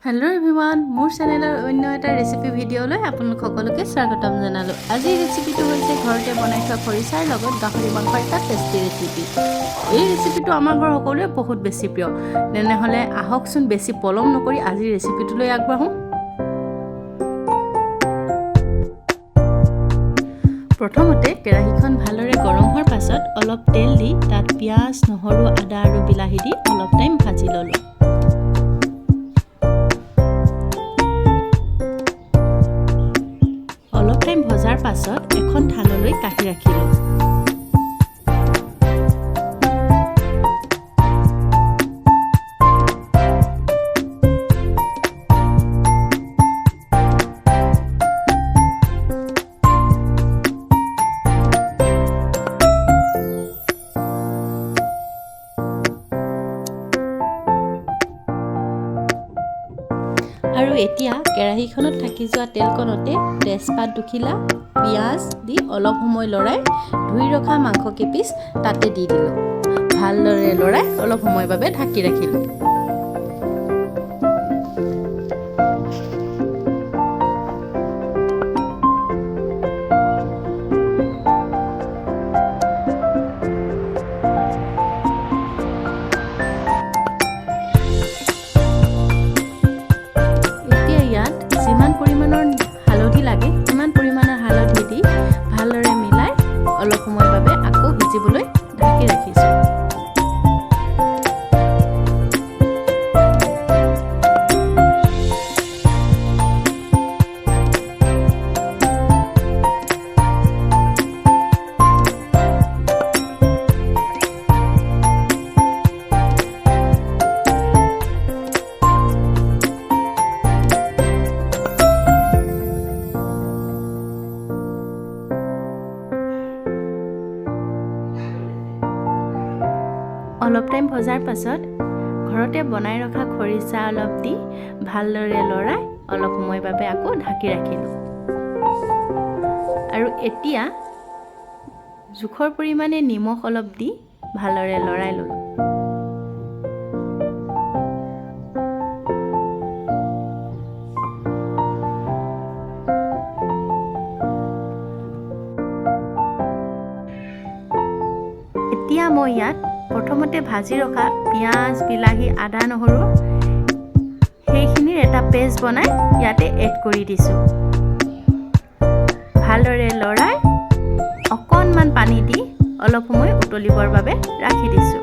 Hello' everyone, মোৰ চেনেলৰ অন্য এটা ৰেচিপি ভিডিঅ'লৈ আপোনালোক সকলোকে স্বাগতম জনালোঁ। আজিৰ ৰেচিপিটো হৈছে ঘৰতে বনাই থোৱা খৰিচাৰ লগত গাহৰি মাংসৰ এটা টেষ্টি ৰেচিপি। এই ৰেচিপিটো আমাৰ ঘৰৰ সকলোৱে বহুত বেছি প্ৰিয়। তেনেহ'লে আহকচোন, বেছি পলম নকৰি আজিৰ ৰেচিপিটোলৈ আগবাঢ়োঁ। প্ৰথমতে কেৰাহীখন ভালদৰে গৰম হোৱাৰ পাছত অলপ তেল দি তাত পিঁয়াজ, নহৰু, আদা আৰু বিলাহী দি অলপ টাইম ভাজি ল'লোঁ। অলপ টাইম ভজাৰ পাছত এখন থাললৈ কাঢ়ি ৰাখিলোঁ। আৰু এতিয়া কেৰাহীখনত থাকি যোৱা তেলকণতে তেজপাত দুখিলা, পিঁয়াজ দি অলপ সময় লৰাই ধুই ৰখা মাংস কেইপিচ তাতে দি দিলোঁ। ভালদৰে লৰাই অলপ সময়ৰ বাবে ঢাকি ৰাখিলোঁ। এতিয়া ইয়াত যিমান পৰিমাণৰ হালধি লাগে, সিমান পৰিমাণৰ হালধি দি ভালদৰে মিলাই অলপ সময়ৰ বাবে আকৌ সিজিবলৈ ঢাকি ৰাখিছোঁ। অলপ টাইম ভজাৰ পাছত ঘৰতে বনাই ৰখা খৰিচা অলপ দি ভালদৰে লৰাই অলপ সময়ৰ বাবে আকৌ ঢাকি ৰাখিলোঁ। আৰু এতিয়া জোখৰ পৰিমাণে নিমখ অলপ দি ভালদৰে লৰাই ল'লোঁ। এতিয়া মই ইয়াত প্ৰথমতে ভাজি ৰখা পিঁয়াজ, বিলাহী, আদা, নহৰু সেইখিনিৰ এটা পেষ্ট বনাই ইয়াতে এড কৰি দিছোঁ। ভালদৰে লৰাই অকণমান পানী দি অলপ সময় উতলিবৰ বাবে ৰাখি দিছোঁ।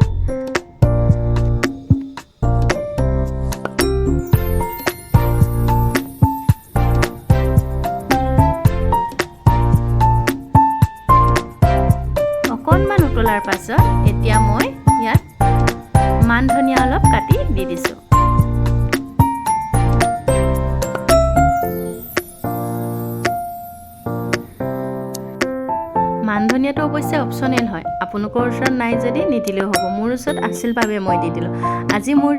অকণমান উতলাৰ পাছত এতিয়া মই ইয়াত মান ধনিয়া অলপ কাটি দি দিছোঁ। মান ধনিয়াটো অৱশ্যে অপশ্যনেল হয়। আপোনালোকৰ ওচৰত নাই যদি নিদিলেও হ'ব। মোৰ ওচৰত আছিল বাবে মই দি দিলোঁ। আজি মোৰ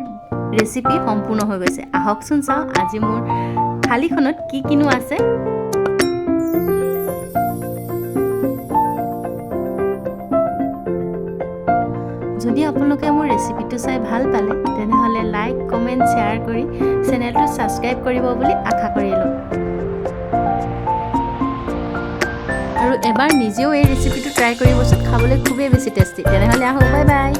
ৰেচিপি সম্পূৰ্ণ হৈ গৈছে। আহকচোন চাওঁ, আজি মোৰ থালিখনত কি কিনো আছে। যদি আপোনালোকে মোৰ ৰেচিপিটো চাই ভাল পালে, তেনেহ'লে লাইক, কমেণ্ট, শ্বেয়াৰ কৰি চেনেলটো ছাবস্ক্ৰাইব কৰিব বুলি আশা কৰিলোঁ। আৰু এবাৰ নিজেও এই ৰেচিপিটো ট্ৰাই কৰিবচোন, খাবলৈ খুবেই বেছি টেষ্টি। তেনেহ'লে আহোঁ, বাই বাই।